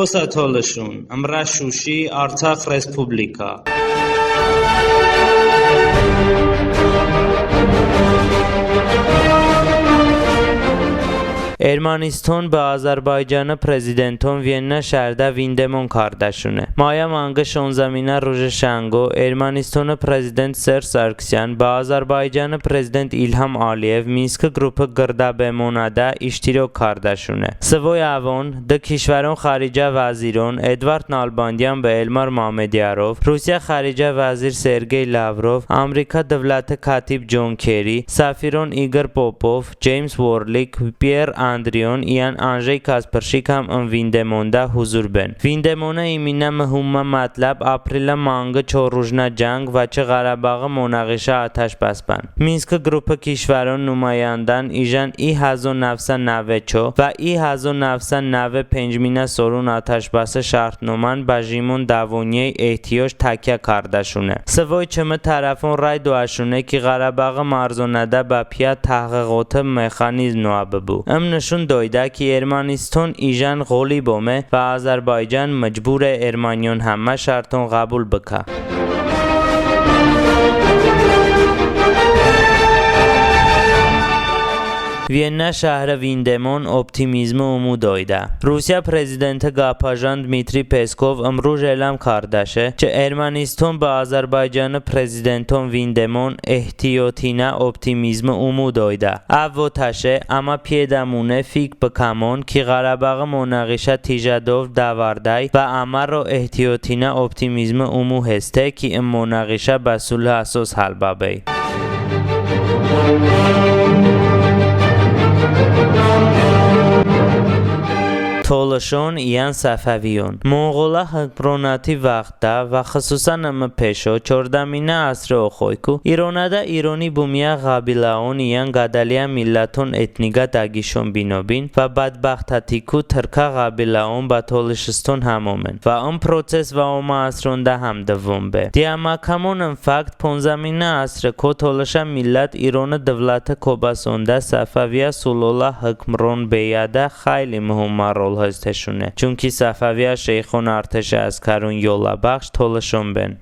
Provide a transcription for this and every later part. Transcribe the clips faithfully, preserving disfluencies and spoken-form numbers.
Osə tolışun, ımruj Şuşi, Artsax Respublika. Erməniston bə Azərbaycani prezidenton Vyenna şəhrədə vindemon kardəşone. Mayə manqi şonzəminə rujə şənqo Ermənistoni prezident Serj Sarkisyan bə Azərbaycani prezident İlham Əliyev Minski qrupi qırdəbemonədə iştirok kardəşone. Sıvoy əvon dı kişvəron xaricə vəziron Edvard Nalbandyan bə Elmar Məmmədyarov, Rusiyə xaricə vəzir Sergey Lavrov, Amrika dıvləti kətib Con Kerri, səfiron İqor Popov, Ceyms Vorlik, Pyer Andrion iyən Anjey Kaspırşik həm ım vindemonədə huzur ben. Vindemonə iminə mıhummə mətləb aprelə manqi çorujnə cəng və çı Ğərəboği monağişə atəşbəs bən. Minski qrupi kişvəron numayəndən ijən i həzo nəvsə nəve ço və i həzo nəvsə nəve pencminə soron atəşbəsi şərtnomən bə jimon dəvoniye ehtiyocə təkyə kardəşone. Sıvoy çımı tərəfon rəy doəşone ki, Ğərəboği mərzonədə bəpiyə təhğiğoti mexanizm noə bıbu. Im nışun doydə ki, Erməniston ijən ğolib ome və Azərbaycan mıcbure erməniyon həmmə şərton ğəbul bıkə. Vyenna şəhri vindemon optimizmi umu doydə. Rusiyə prezidenti qəpəjən Dmitri Peskov ımruj elam kardəşe ki, Erməniston bə Azərbaycani prezidenton vindemon ehtiyotinə optimizmi umu doydə. Əv votəşe, əmə piyedəmune fik bıkəmon ki, Ğərəboği monağişə tijə dov dəvardəy və əməro ehtiyotinə optimizmi umu heste ki, ım monağişə bə sulhi əsos həl bəbey. Tolışon iyən Səfəviyon. Monğolə hıkmronəti vaxtədə və xısusən ımi peşo, çordəminə əsri oxoyku, İronədə İroni bımiyə ğabiləon iyən qədəliyə milləton etniqə dəqişon bino bin və bədbəxtətiku tırkə ğabiləon bə Tolışıston həmomen və ım proses və omə əsrondə həm dıvvon be. Diyə məkəmon ım fakt ponzəminə əsriko tolışə millət İroni dıvləti kobəsondə Səfəviyə sulolə hıkmron beyədə xəyli mıhummə rol hestışone. Çunki Səfəviyə şeyxon arteşi əskəron yolə bəxş tolışon ben.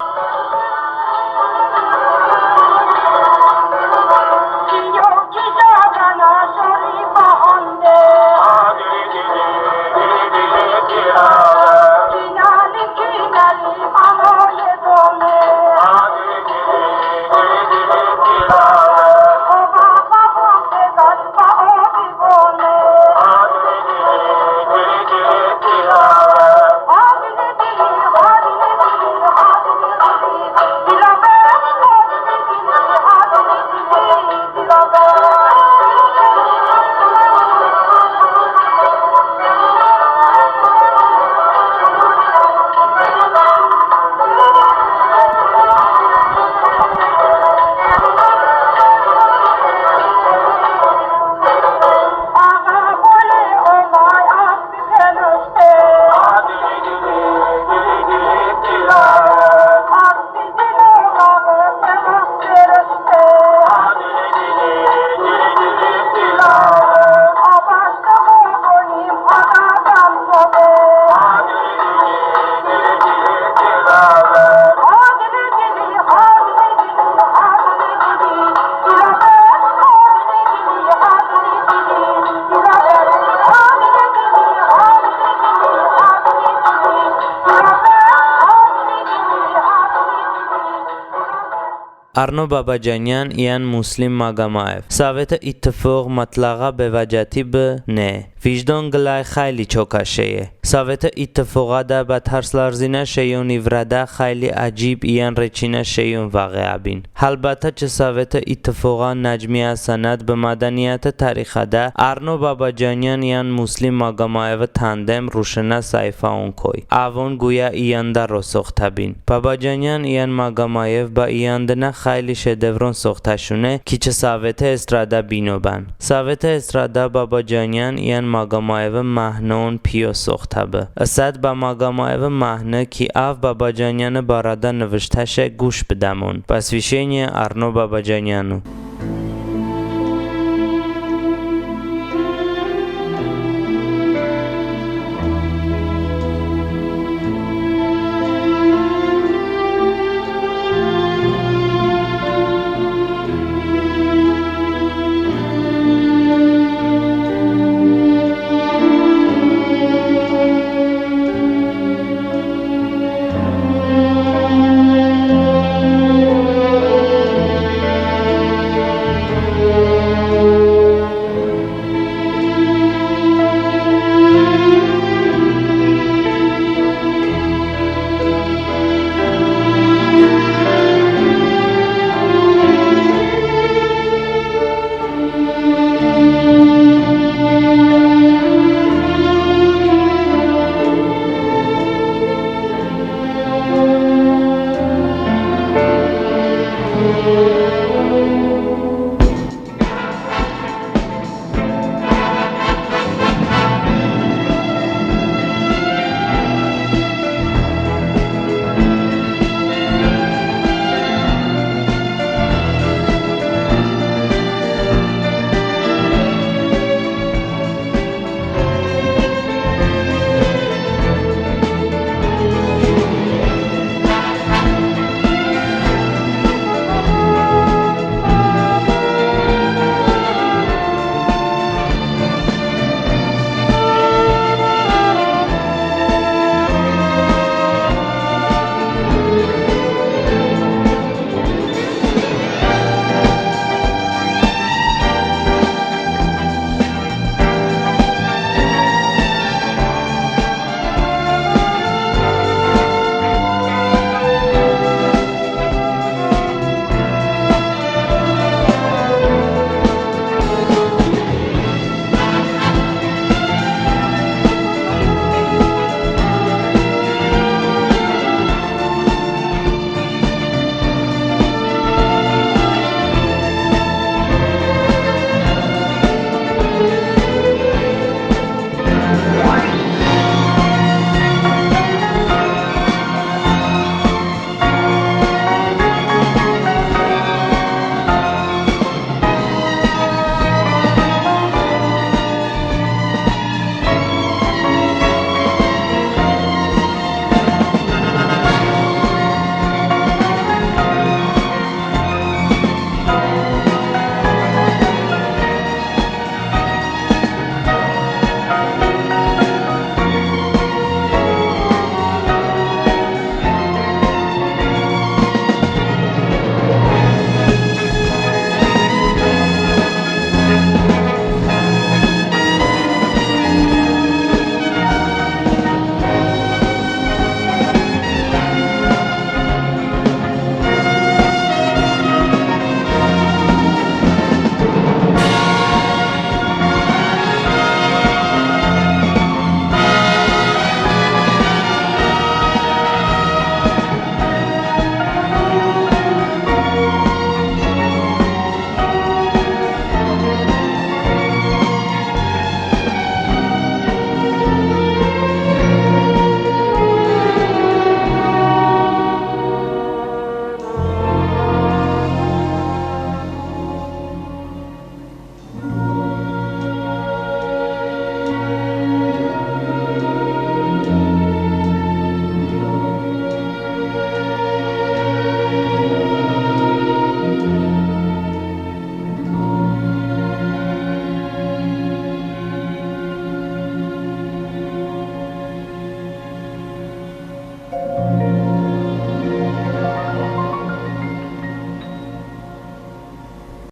Arno Babacanyan iyən Muslim Magomayev. Sovetə ittifoq mıtləğə bevəcəti bı? Ne. Vicdon qıləy xəyli çokə şeye. Sovetə ittifoğədə bə tərslərzinə şeyoni vırədə xəyli əcib iyən reçinə şeyon vəqe bin. Həlbətə çı Sovetə ittifoğə nəcmiyə sənəd bı mədəniyyəti tarixədə Arno Babacanyan iyən Muslim Magomayevi tandem ruşnə səhifəon koy. Əvon quya iyəndı ro soxtə bin. Babacanyan iyən Magomayev bə iyəndı nə xəyli şedevron soxtəşone ki, çı sovetə estradə bino bən. Sovetə estradə Babacanyan iyən Magomayevi mahnon piyo soxtə bı. Isət bə Magomayevi mahni ki, əv Babacanyani barədə nıvıştəşe, quş bıdəmon. Посвящение Арно Бабаджаняну.